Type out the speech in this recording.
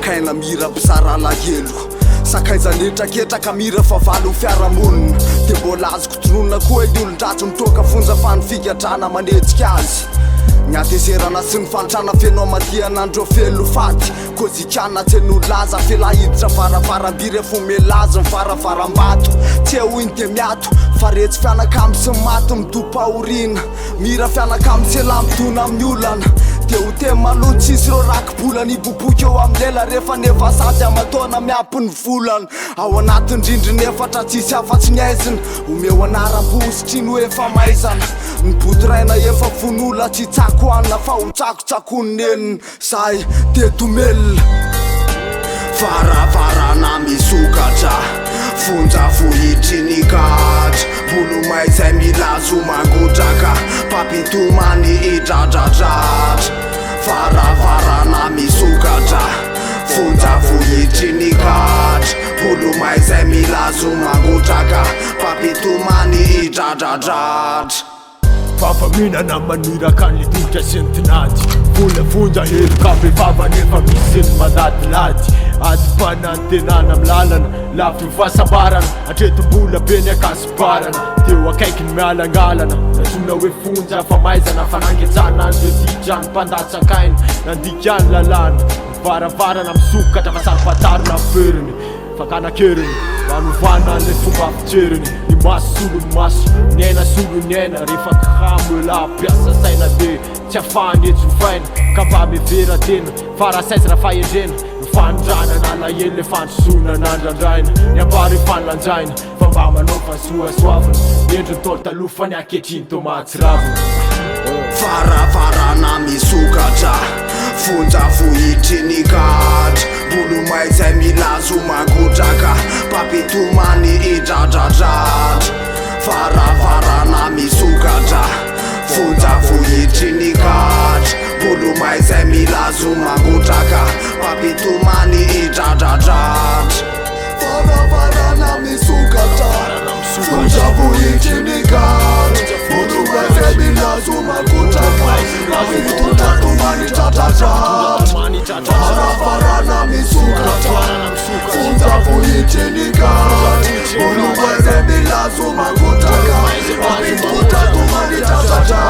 Zakaina mira mpizara alahelo, sakaiza netraketraka mira fahavalo fiarahamonina. Dia mbola azoko tononina koa ny olon-dratsy mitroka fonja fa ny figadrana manejika azy. Ny hatezerana sy ny fahantrana feno amadihana andreo felo faty. Kozikana tsy nolaza fela hiditra varavaram-by rehefa omelazy ny varavaram-bato. Tsy eo iny dia miato fa retsy fianakamy sy ny maty midoam-pahoriana. Mira fianakamy sy elah midona amin'ny olana. Dia ho teny maloto tsisy ireo raki-bolana hiboiboika eo amin'ny lela rehefa nefa sazy aman-taona miampy ny volana. Ao anatin'ny rindrina efatra tsisy afa-tsy ny aizina. Omeo anaram-bositry ny ho efa maizana. Ny botoraina efa fon'olona tsy tsako hanina fa ho tsakotsakoin'ny nenina. Zay dia domelina. Varavarana misokatra, fonja vohitry ny gadra, bolomay zay milazo mangotraka, mpampitomany hidradradradra. Varavarana misokatra, fonja vohitry ny gadra, bolomay zay milazo mangotraka, mpampitomany hidradradradra. Vava mihinana maniraka ny tongotra sy ny tinady. Vola fonja heloka bevava nefa misy ny mandadilady. Adim-panantenana amin'ny lalana, lavitry ny fahasambarana. Hatreto mbola be ny ankasibarana, teo akaiky ny mialangalana. Nantsoina hoe fonja famaizana, fanangejana an'ireo ditrany mpandatsaka aina. Nandika ny lalàna, ny varavarana misokatra fa saro-pantarina ny feriny. Fakana an-keriny, fanovana ilay fomba fijeriny. Ny maso solon'ny maso, ny aina solon'ny aina. Rehefa kamo elah mpiasa saina dia tsy afahany etsy ofaina. Ka mba mihevera tena, fa raha saizina fahendrena. Ny fanondranana alahelo ilay fandrosoana nandrandraina. Ny ambara efa nolanjaina, fa mba manaova soasoavina. Ny endriny ntaolo taloha fa ny ankehitriny toa mahatsiravina. Varavarana misokatra, fonja vohitry ny gadra, bolomay zay milazo mangotraka, mpampitomany hidradradradra. Varavarana misokatra, fonja vohitry ny gadra, bolomay zay milazo mangotraka, mpampitomany hidradradradra. Varavarana misokatra, fonja vohitry ny gadra, bolomay zay milazo mangotraka, mpampitomany hidradradradra. Varavarana misokatra, fonja vohitry ny gadra, bolomay zay milazo mangotraka, mpampitomany hidradradradra.